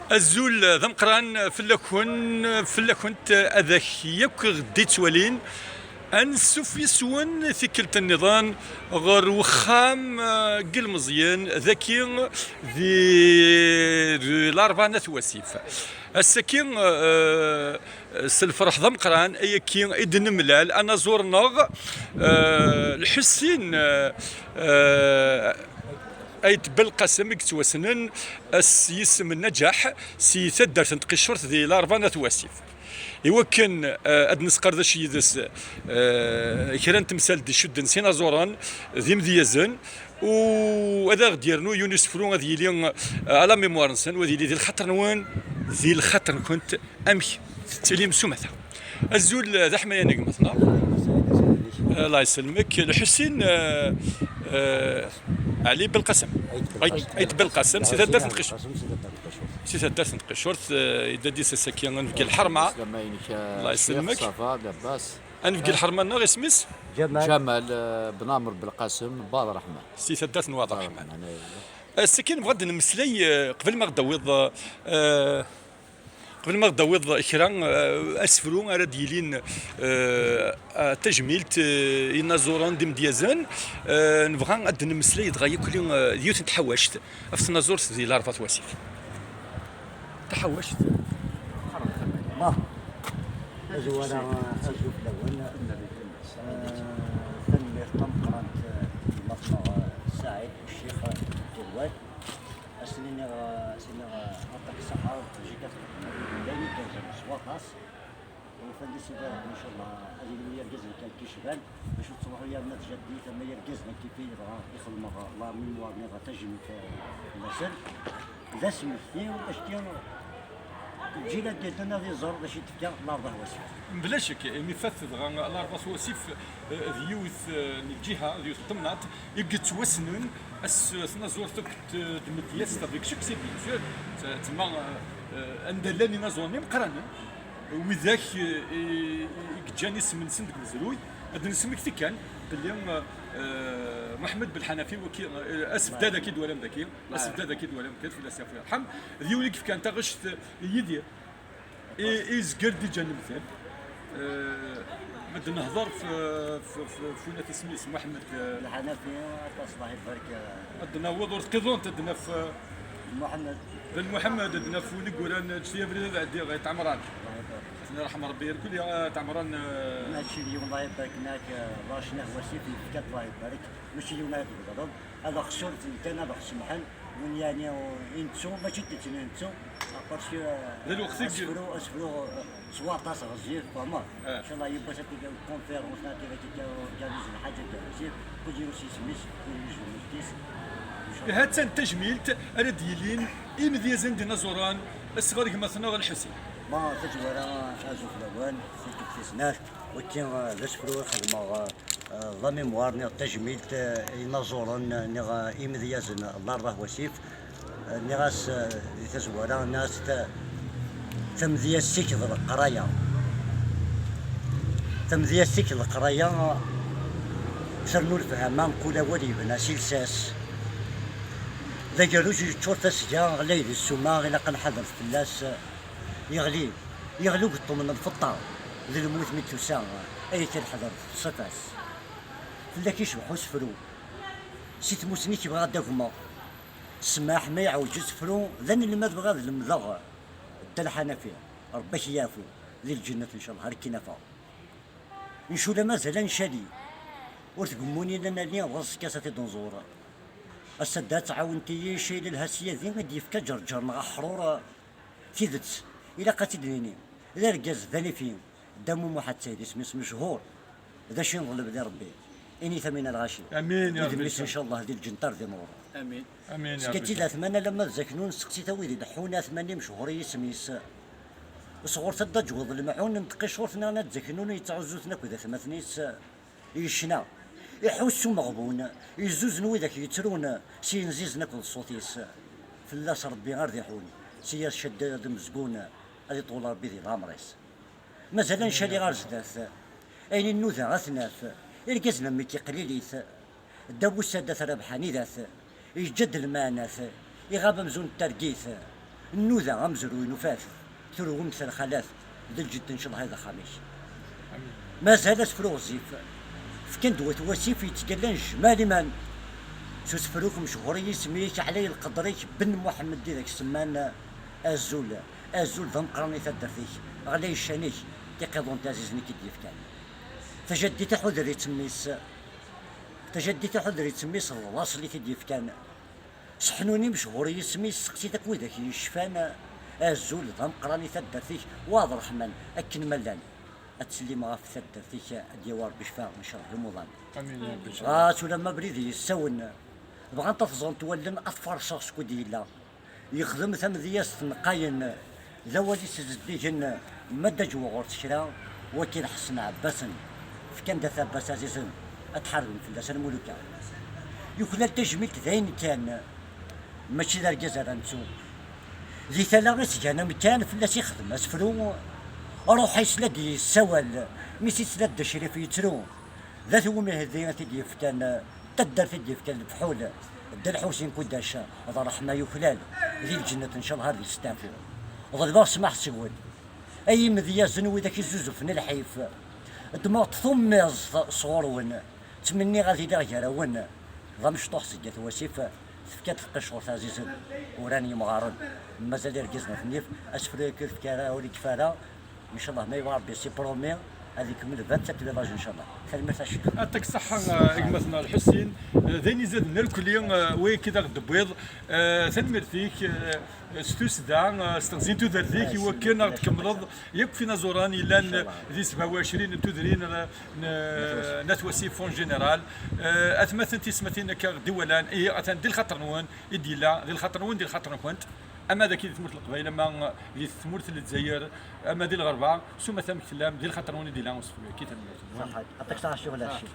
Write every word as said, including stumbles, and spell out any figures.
Azul d ameqqran fell-akun, fell-akent, ad ak yakk ɣ-d-ittwalin. Ansuf yes-wen tikkelt nniḍen ɣer wexxam, eh, n yilmeẓyen, daki di, di Larebɛa n At Wasif. Ass-agi, eh, s lferḥ d ameqqran, ayagi i d-nemlal anaẓur-nneɣ, eh, Lḥusin, eh, eh, Ayt Belqasem i yettwassnen s yisem n Naǧaḥ si taddart n Tqiccurt di Larebɛa n At Wasif. Iwakken, eh, ad nesqerdec yid-s, eh, kra n temsal d-icudden s inaẓuren d imedyazen, u ad aɣ-d-yernu yiwen usefru ad yili, eh, à la mémoire-nsen, u ad yili di lxaṭer-nwen, di lxaṭer-nkent, amek tettilim s umata. Azul, eh, d aḥmayan a gma-tneɣ. Eh, Allah yesselmek. Lḥusin, eh, eh, Ɛli Belqasem. Ayt Belqasem. Ayt Belqasem, si taddart n Tqiccurt. Si taddart n Tqiccurt, eh, yedda-d ass-agi, ad nbeggel lḥerma. Allah yesselmek. Ad nbeggel lḥerma-nneɣ, isem-is? Ǧamal, eh, Ben Ɛmer Belqasem, Bad Ṛeḥman. Si taddart n Wad Ṛeḥman. Ass-agi nebɣa ad d-nemmeslay, eh, qbel ma ɣ-d-tawiḍ, eh, qbel ma ɣ-d-tawiḍ kra, eh, asefru ara d-yilin, eh, eh, tajmilt, eh, inaẓuren d imedyazen, eh, nebɣa ad d-nemmeslay dɣa yakk, eh, d yiwet n tḥawact ɣef tnaẓurt di Larebɛa n At Wasif. Taḥawact. Ma, azwara, azul fell-awen. Eh, tanemmirt tameqqrant, eh, i gma-tneɣ, eh, Saɛid Ccix, eh, Turwal. Ad sen-iniɣ, ad sen-iniɣ, eh, aṭak ṣṣeḥḥa, jika txedmem d ayen igerrzen s waṭas. Ufan di Sidi Ṛebbi, ncallah, ad ilin yergazen kan kicban, bac ur ttruḥu ara d jaddit, ama yergazen akka i yebɣa ixdem la mémoire niḍ tajmilt, eh, fell-asen. D asmekti, acki lǧil ad d-yedden ad iẓer d acu i d-tefka Larebɛa n At Wasif. Mebla ccek, imi fat dɣa Larebɛa n At Wasif, eh, d yiwet, eh, n lǧiha, d yiwet n temnaḍt i yettwassnen ass tnaẓurt akked, eh, tmedyazt, avec succès, bien sûr, t-, tma, eh, anda llan inaẓuren imeqqranen, widak, eh, i, i yeǧǧan isem-nsen deg umezruy. Ad d-nesmekti kan belli, eh, Muḥemmed Belḥanafi, waki, eh, asebdad-agi d-twalam dagi, asebdad-agi d-twalam dagi, fell-as yafu yerḥem, d yiwen i yefkan taɣect i Yidir. I, i yezger d-iǧǧan lemtel. Eh, ma d-nehḍer f, f, f, f winat isem-is, Muḥemmed, eh, Lḥanafi, aṭas, Allah ibarek, eh. Ad d-naweḍ ur tqiḍunt, ad d-naf, eh, Muḥemmed. Ben Muḥemmed, ad d-naf win i yuran, eh, ǧǧet-iyi abrid ad ɛeddiɣ, eh, Ayt Ɛemran. Allah ibarek. Ad ten-yerḥem Rebbi irkel, eh, Ayt Ɛemran, eh. Mačči d yiwen, Allah ibarek, nekk, eh, Racnah Wasif, yefka-d, Allah ibarek, mačči d yiwen ara d-tbeddleḍ. Ad aɣ-surfen kan, ad aɣ-semḥen, win yeɛni i nettu, mačči d netta i nettu, parce que, d lweqt i asefru, asefru, eh, s waṭas ɣezzif, fehmeḍ? Eh. Inchallah, yiwwas ad tili conférence, neɣ tili akka organiser lḥaǧa n ɣezzif, kul yiwen s yisem-is, kul yiwen s lmulk-is. Inchallah. Ihi, ha-tt-an tajmilt ara d-yilin i yimedyazen d inaẓuren, asɣar gma-tneɣ Lḥusin. Ma tazwara, azul fell-awen, tikkelt tis snat, wagi, eh, d asefru i xedmeɣ, eh, Eh, la mémoire, niɣ tajmilt, eh, i inaẓuren, eh, niɣ, eh, imedyazen n Larebɛa n At Wasif, eh, nniɣ-as, eh, di tazwara, nniɣ-as ta-, tamedyazt-ik d leqraya. Tamedyazt-ik d leqraya, ternu lefhama, kul awal yebna si lsas. D agerruj yeččur tasga, ɣlay di ssuma, ilaq ad nḥader fell-as, eh, yeɣli, yeɣli ugeṭṭum n lfeṭṭa, d lmut mi d-tusa, ay tirḥedret ṣṣifa-s. Fell-ak icbeḥ usefru. Si tmusni-k bɣiɣ ad d-agmeɣ ssmaḥ, ma iɛewǧ usefru, d anelmad bɣiɣ ad lemdeɣ Dda Lḥanafi, Rebbi ad k-yeɛfu, di lǧennet ncallah, ar akken afeɣ. Ncula mazal ad ncali, ur tgemmun illa nali, ɣur-s kasa tid-nẓur. Ass-a da ad tɛawen tiyi, cayla lha syadi i d-yefka Ǧerǧer neɣ Aḥrur, Tidet, ilaq ad tt-id-nini. D argaz d anifi, Dda Mumuḥ Attayl, isem-is mechur. D acu i neḍleb di Rebbi? Init amin a lɣaci. Amin, ya Rebbi. Idem-is, incallah, di lǧennet ar di nnur. Amin. Amin, ya Rebbi. Seg-agi d atman alamma d Zaknun, seqsit a wid ileḥḥun, atman-nni mechuṛ i yisem-is. Sɣur tadda ǧwed lemɛun n tqiccurt-nni n At Zaknun, yettɛuzzu-ten akk d atmaten-is. Yecna, iḥuss s umeɣbun, izzuzen widak yettrun s yinzizen akked ṣṣut-is. Fell-as Rebbi ar d iḥun, s yir caddad amezgun, ad iṭwel Rebbi di leɛmer-is. Mazal ad ncali ɣer zdat, ayen i nnuda ad t-naf, irgazen am nekk iqlilit, ddaw ussadat Rabeḥ Anidat, yeǧǧa-d lmeɛnat, iɣab amzun d targit, Nnuda amezruy nufa-t, turwemt lxalat, d lǧedd ncalleh i d axxam-ik. Mazal asefru ɣezzif, fkan-d wat wasif yettgallan jmal iman. S usefru-k mechuṛ i yisem-ik, ɛlay lqedr-ik, Ben Muḥemmed i d ak-semman. Azul, azul d ameqqran i taddart-ik, ɣlay ccan-ik, tiqiḍunt ɛzizen i k-id-yefkan. Tajaddit iḥuder-itt mmi-s, tajaddit iḥuder-itt mmi-s, d laṣel i t-id-yefkan. Seḥnuni mechuṛ yisem-is, seqsit akk widak yecfan. Azul d ameqqran i taddart-ik, waɛḍ ṛṛeḥman akken ma llan. Ad tsellim ɣef taddart-ik, ad d-yawi Ṛebbi ccfa, ncalleh d umuḍan. Amin. Ɣas ulamma abrid yessawen, bɣant ad t-ẓrent wallen, ad t-farṣeɣ skud yella. Yexdem tamedyazt n Qayen, d awal-is zeddigen, ma d aǧewɣur s kra, waki d Ḥsen Ɛebbasen, fkan-d At Ɛebbas ɛzizen, ad tḥarben fell-as armuluka. Yuklal tajmilt d ayen kan, mačči d argaz ara nettu. Di tala i s-gan amkan, fell-as ixdem asefru, ruḥ-is la d-yessawal, mi s-yesla Dda Crif yettru. D at Umihdi i t-id-yefkan, taddart i d-yefkan lefḥul, Dda Lḥusin Kudac, d ṛṛeḥma yuklal, di lǧennet ncalleh ad yesteɛfu. Ḍelbeɣ ssmaḥ seg-wen, ay imedyazen widak izzuzufen lḥif, ddmeɣ-d tummiẓt sɣur-wen, ttmenniɣ ad iliɣ gar-awen, d amecṭuḥ seg At Wasif, tefka-d tqicurt ɛzizen, uran yemɣaren, mazal irgazen ad ten-yaf, asefru-agi ur yekfi ara, ur yekfi ara, Ncalleh ma yebɣa Ṛebbi, c'est promis, ad ikemmel vingt-sept village ncalleh. Tanemmirt a ccix. Aṭak ṣṣeḥḥa, eh, a gma-tneɣ Lḥusin. Eh, d ayen izaden irkelli, eh, wayagi d aɣ-d-tewwiḍ. Eh, tanemmirt-ik, eh, s tussda, eh, s teɣzi n tudert-ik, i wakken ad ɣ-d-tkemmleḍ yakk tinaẓuran yellan, eh, di sebɛa u ɛecrin n tudrin, eh, n, n At Wasif en général. Eh, atmaten tismatin akka ɣ-d-iwalan, ihi atan di lxaṭer-nwen i d-yella, di lxaṭer-nwen, di lxaṭer-nkent. Ama dagi di tmurt n Leqbayel, ama di tmurt n Lezzayer, ama di lɣerba, s umata amek tellam, di lxaṭer-nwen i d-yella usefru-agi, tanemmirt-nwen. Ṣaḥḥa, aṭak ṣaḥḥa ccɣel a ccix.